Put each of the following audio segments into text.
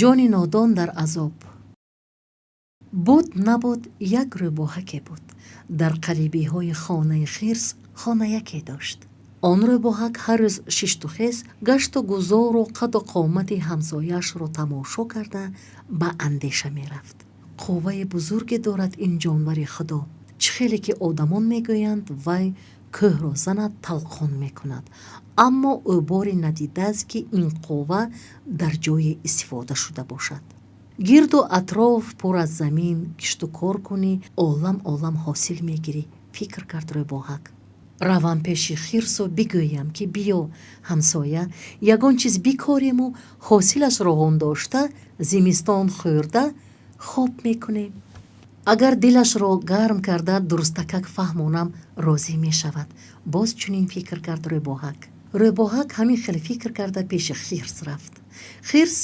Ҷони нодон дар азоб. Буд, набуд, як рӯбоҳаке буд. Дар қарибиҳои хонаи хирс хонаяке дошт. Он рӯбоҳак ҳар рӯз шиштухез, гашту гузору қаду қомати ҳамсояашро тамошо карда, ба андеша мерафт. Қувваи бузурге дорад ин ҷонвари Худо. Чӣ хеле ки одамон мегӯянд, вай кӯҳро занад, талқон мекунад, аммо ӯ боре надидааст, ки ин қувва дар ҷое истифода шуда бошад. Гирду атроф пур аз замин, кишту кор кунӣ, олам олам ҳосил мегирӣ, фикр кард рӯбоҳак. Равам пеши хирсу бигӯям, ки биё, ҳамсоя, ягон чиз бикорему ҳосилашро ҳон дошта, зимистон хӯрда хоб мекунем. Агар дилашро гарм карда, дурустакак фаҳмонам, розӣ мешавад. Боз чунин фикр кард рӯбоҳак. Рӯбоҳак ҳамин хел фикр карда, пеши хирс рафт. Хирс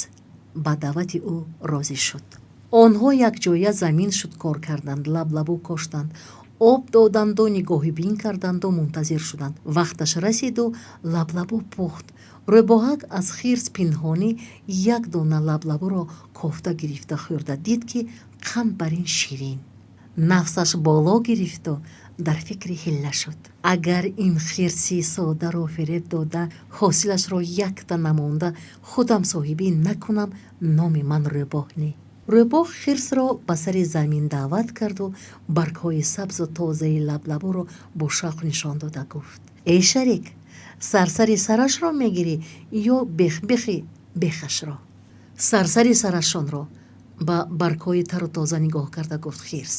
ба даъвати ӯ розӣ шуд. Онҳо якҷоя замин шудкор карданд, лаблабу коштанд, об доданду нигоҳубин карданду мунтазир шуданд. Вақташ расиду лаблабу пухт. Рӯбоҳак аз хирс пинҳонӣ як дона лаблабуро кофта гирифта хӯрда дид, ки қанд бар ин ширин. Нафсаш боло гирифту дар фикри ҳилла шуд. Агар ин хирси содаро фиреб дода, ҳосилашро якта намонда худам соҳибӣ накунам, номи ман рӯбоҳ не. Рӯбоҳ хирсро ба сари замин даъват карду баргҳои сабзу тозаи лаблабуро бо шавқ нишон дода гуфт: «Эй шарик, сарсари сарашро мегирӣ ё бехбехи бехашро?» «Сарсари сарашонро», ба баргҳои тару тоза нигоҳ карда гуфт хирс.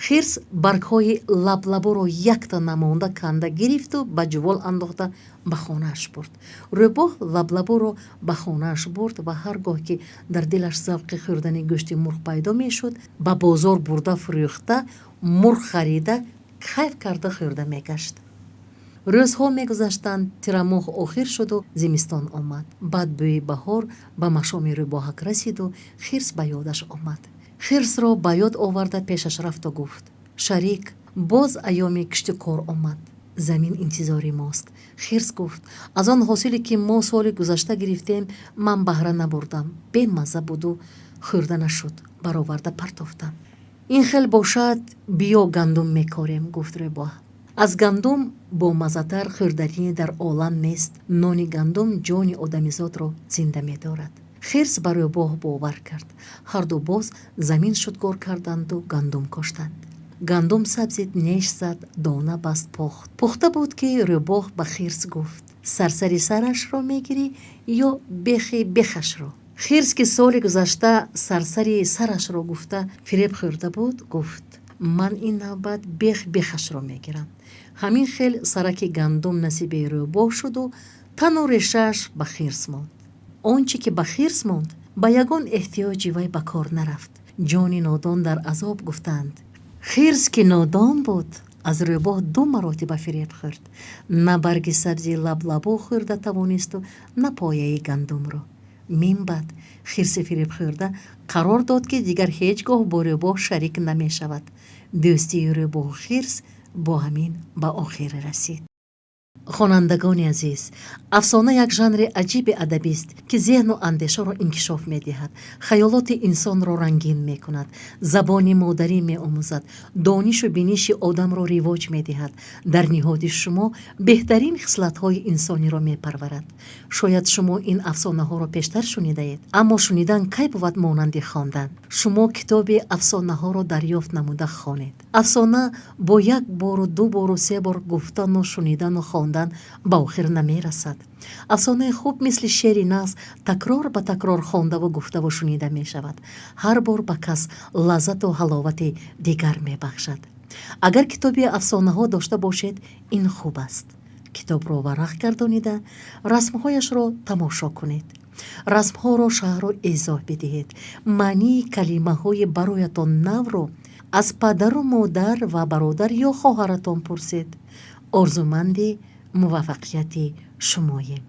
Хирс баргҳои лаблабуро якта намонда канда гирифту ба ҷувол андохта ба хонааш бурд. Рӯбоҳ лаблабуро ба хонааш бурд ва ҳар гоҳ ки дар дилаш завқи хӯрдани гӯшти мурғ пайдо мешуд, ба бозор бурда фурӯхта, мурғ харида, кайф карда хӯрда мегашт. Рӯзҳо мегузаштанд. Тирамоҳ охир шуду зимистон омад. Баъд бӯи баҳор ба машоми рӯбоҳак расиду хирс ба ёдаш омад. Хирсро ба ёд оварда, пешаш рафту гуфт: «Шарик, боз айёми киштукор омад, замин интизори мост». Хирс гуфт: «Аз он ҳосиле, ки мо соли гузашта гирифтем, ман баҳра набурдам, бемазза буду хӯрда нашуд, бароварда партофтам». «Ин хел бошад, биё, гандум мекорем», гуфт рӯбоҳ. «Аз гандум бомаззатар хӯрдание дар олам нест. Нони гандум ҷони одамизодро зинда медорад». Хирс ба рӯбоҳ бовар кард. Ҳарду боз замин шудгор карданду гандум коштанд. Гандум сабзид, неш зад, дона баст, похт. Пухта буд, ки рӯбоҳ ба хирс гуфт: «Сарсари сарашро мегирӣ ё бехи бехашро?» Хирс, ки соли гузашта сарсари сарашро гуфта фиреб хӯрда буд, гуфт: «Ман ин навбат бех бехашро мегирам». Ҳамин хел сараки гандум насиби рӯбоҳ шуду тану решааш ба хирс монд. Он чӣ ки ба хирс монд, ба ягон эҳтиёҷи вай ба кор нарафт. Ҷони нодон дар азоб, гуфтанд. Хирс, ки нодон буд, аз рӯбоҳ ду маротиба фиреб хӯрд. На барги сабзи лаблабу хӯрда тавонисту, на пояи гандумро. Мин баъд хирси фиребхӯрда қарор дод, ки дигар ҳеҷ гоҳ бо рӯбоҳ шарик намешавад. Дӯстии рӯбоҳу хирс бо ҳамин ба охир расид. Хонандагони азиз, афсона як жанри аҷиби адабист, ки зеҳну андешаро инкишоф медиҳад, хаёлоти инсонро рангин мекунад, забони модарӣ меомӯзад, донишу биниши одамро ривоҷ медиҳад, дар ниҳоди шумо беҳтарин хислатҳои инсониро мепарварад. Шояд шумо ин афсонаҳоро пештар шунидаед, аммо шунидан кай бувад монанди хондан? Шумо китоби афсонаҳоро дарёфт намуда хонед. Афсона бо як бору ду бору се бор гуфтану шунидану хондан ба охир намерасад. Афсонаи хуб мисли шеъри нағз такрор ба такрор хондаву гуфтаву шунида мешавад, ҳар бор ба кас лаззату ҳаловати дигар мебахшад. Агар китоби афсонаҳо дошта бошед, ин хуб аст. Китобро варақ гардонида, расмҳояшро тамошо кунед, расмҳоро шарҳу эзоҳ бидиҳед, маънии калимаҳои бароятон навро аз падару модар ва бародар ё хоҳаратон пурсед. Орзуманди муваффақияти шумоем.